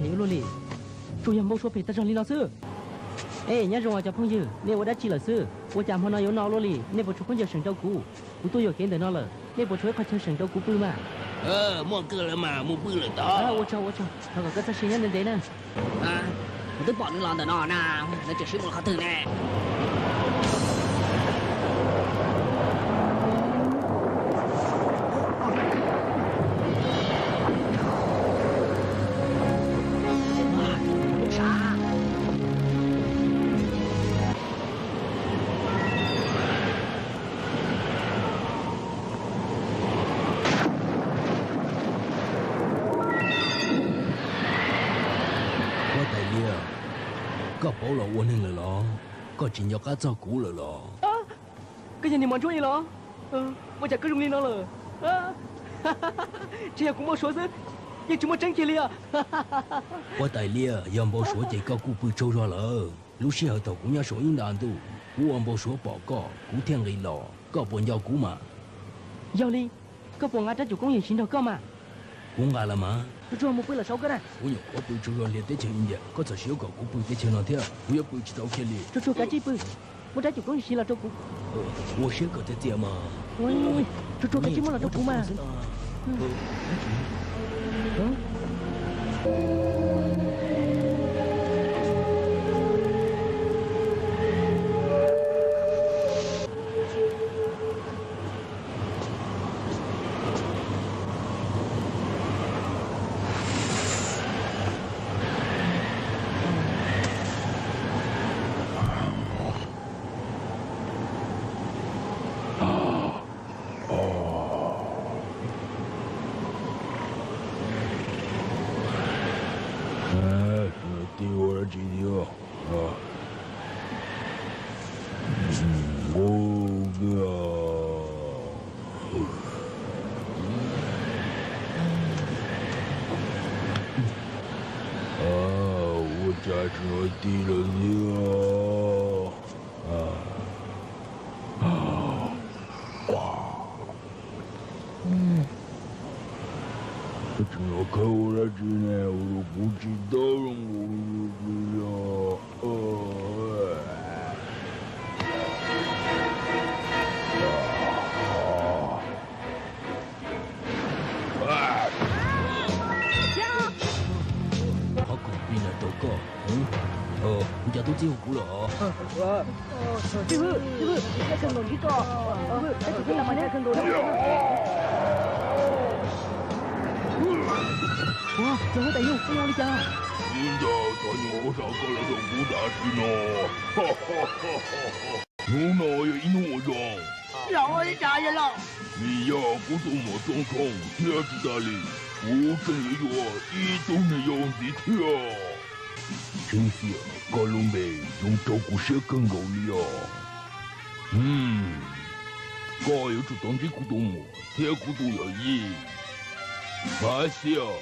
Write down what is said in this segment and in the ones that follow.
Ua luaj li, tsuas yog npau suav phem tag zog li no xwb. Es nyob zoo os cov phooj ywg, nej ua dab tsi lawm xwb? Ua cas hmo no yuav no ua luaj li? Nej puas tshuav khaub ncaws seem rau kuv? Kuv tuaj yuam kev ntawm no lawm, nej puas tshuav ib qho chaw seem rau kuv pw mas? Muaj kawg lawm mas, mus pw lawm tod. Ua tsaug ua tsaug, thov kom koj txoj sia nyob ntev ntev na. Kuv twb pom nws los ntawm no na, nws tseem sib mus qhov twg ne? Huab tais liab, koj paub los ua neeg lawm los? Koj tsis nco qab txog kuv lawm los? Koj yog niag mos ntsuab ib los? Ua cas koj zoo li no lawm? Tsis yog kuv npau suav xwb, yeej tsis muaj tseeb kiag li os. Huab tais liab, yog npau suav ces koj kuj pw tsaug zog lawm. Lub sij hawm thaum kuv nyob saum ib nta ntuj, kuv ua npau suav pom koj, kuv thiaj nqis los. Koj puas nco kuv mas? Yog li, koj puas nqa rab caum koob yees siv nrog koj mas? Kuv nqa los mas. Tsuag tsuag mus pw lawm saud koj na. Kuv nyuam qhuav pw tsaug zog hlias teb chaws India, koj txawm sis yuav kom kuv pw teb chaws no thiab, kuv yuav pw tsis tau kiag li. Tsuag tsuag kav tsij pw, muab rab caum koob yees siv los rau kuv. Ua siab kawm txias txias mas. Tsuag tsuag kav tsij muab los rau kuv mas. Tij ua dab tsi thiab? Ua cas tsis hnov tij lawm thiab? Koj tseem los khawb ua dab tsi ne? Ua rau kuv tsis tau zoo nkaus li os. Qhov khoom plig ntawm rau koj. Kuv cov tub txib hu kuv lawm os. Ua, txawm huab tais yug, koj ua li cas? Ib nta txhov nyuag ua sam koj los rau kuv tam sim no. Hnub no yog ib hnub uas zoo. Los ua li cas yog los? Vim yog kuv tus muam Tsoo Tshooj thiab tsis tas li, kuv tseem yuav yuav ib tug niag yau ntxiv thiab. Tseeb tiag, koj lub npe zoo rau kuv siab kawg nkaus li os. Koj yuav tsum tau ntsib kuv tus muam thiab kuv tus yawm yij. Mas xiab,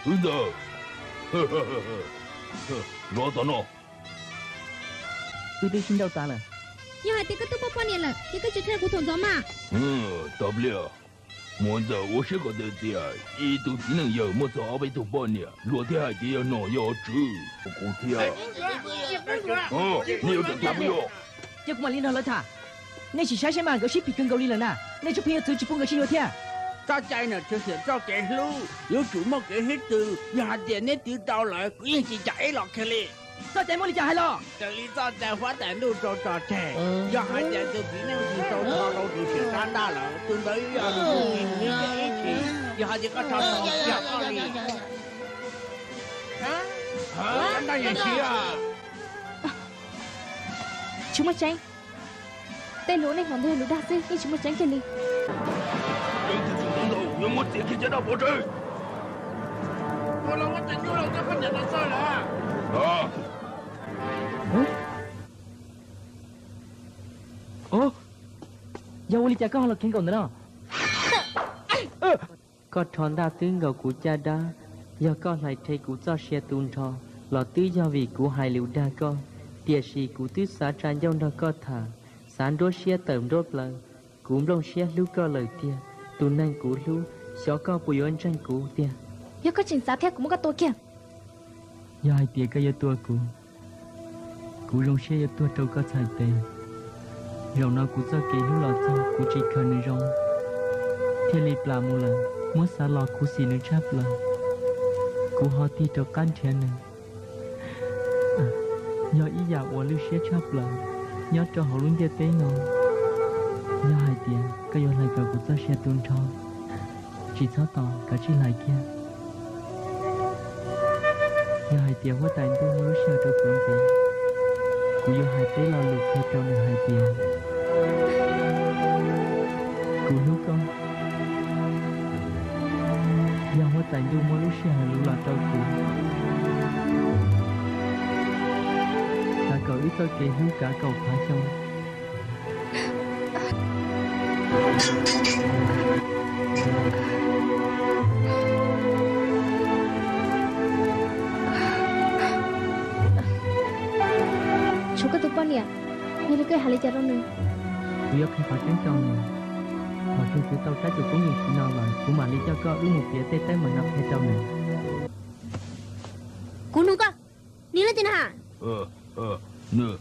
xwb ntawd. Los tom no. Wb twb sib nrauj tas lawm. Yog hais tias koj twb muaj poj niam lawm, ces koj tsis qhia kuv thaum ntxov mas. Tag pliag, muam ntxawm ua siab kom tias ib tug txiv neej yawg muaj txog ob peb tug poj niam, luag thiaj hais tias yog nom yog tswv. Kuv thiab. Nej yuav tsum tau pw yog. Ces kuv mam li nrog lawv tham. Nej sim saib saib mas, nkawd sib phim kawg nkaus li lawm na. Nej tsis pheej yuav txwv tsis pub nkawd sib yuav thiab. Txoj cai nom tswv xwm txoj kev hlub yuav tsum muaj kev hiab txwv, yog hais tias neb twv tau lawm kuv yeej tsis cam ib los kiag li. Txoj cai muaj li cas hais los? Raws li txoj cai huab tais ntuj tso tso tseg, yog hais tias tus txiv neej twg tau tso rau tus tsiaj sab ntaj lawm, tus ntawd yog tus txiv neej ib txhis, yog hais tias koj tso rau yog koj li. Ntaj yeej siv. Tsis muaj tseeb. Tej lus nej hnov ntawd yog lus dag xwb, yeej tsis muaj tseeb kiag li. Yog muab txiav kiag caj dab pov tseg. Yog ua li cas koj ho los kheev nkaum ntawm no? Koj rho ntaj twb nkaus kuv caj dab, yog koj hlais rhe kuv txoj sia tu nrho los twb yog vim kuv hais lus dag koj, tiam sis kuv twb xav tsa ncauj nrog koj tham, xav nruab siab tawm nruab plaws, kuv nplooj siab hlub koj lawm tiag, tus neeg kuv hlub, xyov koj puas yuav ntseeg kuv tiag. Yog koj tseem xav thiab kuv muab koj tua kiag. Yog hais tias koj yuav tua kuv, kuv zoo siab yuav tuag rau koj txhais tes. Zaum no kuv txoj kev hlub los txog kuv tsis khaws nws zoo, thiaj li plam mus lawm. Muab xav los khuv xim nws tshaj plaws, kuv ho tig rov qab nrhiav nws. Yog ib yam uas lwj siab tshaj plaws nyob rau hauv lub ntiaj teb no. Yog hais tias koj yuav hlais kom kuv txoj sia tu nrho, tsis txhob tos, kav tsij hlais kiag. Yog hais tias huab tais ntuj muaj lub sij hawm rau kuv ntxiv, kuv yuav hais peb lo lus qhia rau nws hais tias kuv hlub koj. Yog huab tais ntuj muaj lub sij hawm luv los rau kuv, kav kom wb txoj kev hlub kav kaum phav xyoo. Tshuav koj tus poj niam, yog li koj hais li cas rau nws? Kuv yuav qhia qhov tseeb rau nws. Thaum twg kuv tau kab tus koob yeem siv no lawm, kuv mam li coj koj wb mus piav tej teeb meem no qhia rau nws. Kuv nug koj, nws leej twg na? Nws,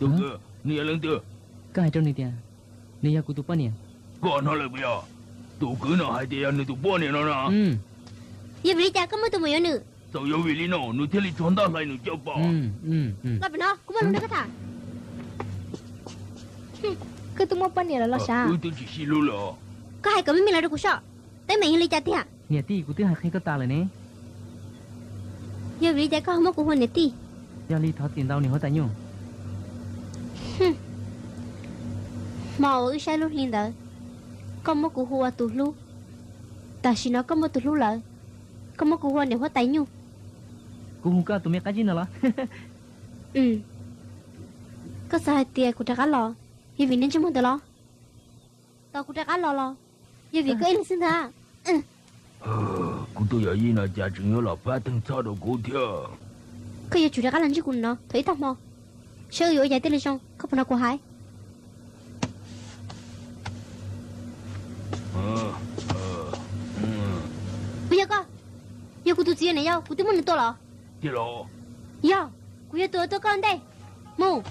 nws yog leej twg? Koj hais rau nws tias nws yog kuv tus poj niam. Koj hnov lawm puas yog? Tus kwv no hais tias yog nws tus poj niam no na. Yog vim li cas koj muaj tus mus yuav nws? Txawm yog vim li no nws thiaj li tso ntaj hlais nws cov poj. Koj pem no, kuv muaj lus nrog koj tham. Koj twb muaj poj niam lawm los sav? Wb twb tsis sib hlub lawm. Koj hais kom meej meej los rau kuv soj, teeb meem yog li cas tiag? Niam tij, kuv twb hais qhia koj tas lawm ne. Yog vim li cas koj ho muab kuv hu ua niam tij? Yog li thov txim ntau niam huab tais nyuj. Hmo uas wb saib lub hli ntawd, koj muab kuv hu ua tus hlub. Tam sim no koj muaj tus hlub lawm, koj muab kuv hu ua niam huab tais nyuj. Kuv hu koj tus me qab zib no los? Koj xav hais tias kuv rov qab los yog vim niag ntsej muag ntawd los? Tos kuv rov qab los los yog vim koj ib leeg xwb ntag? Kuv tus yawm yij no cas tseem yuav los pab theej txhoj rau kuv thiab. Koj yuav tsum rov qab los ntsib kuv no thaum ib tag hmo, saib wb yuav ua cas thiaj li zoo, koj puas hnov kuv hais? Puas yog koj? Yog kuv tus txiv yog niam yau, kuv twb muab nws tua los. Yog, kuv yog tus uas tua koj ua ntej. Mus.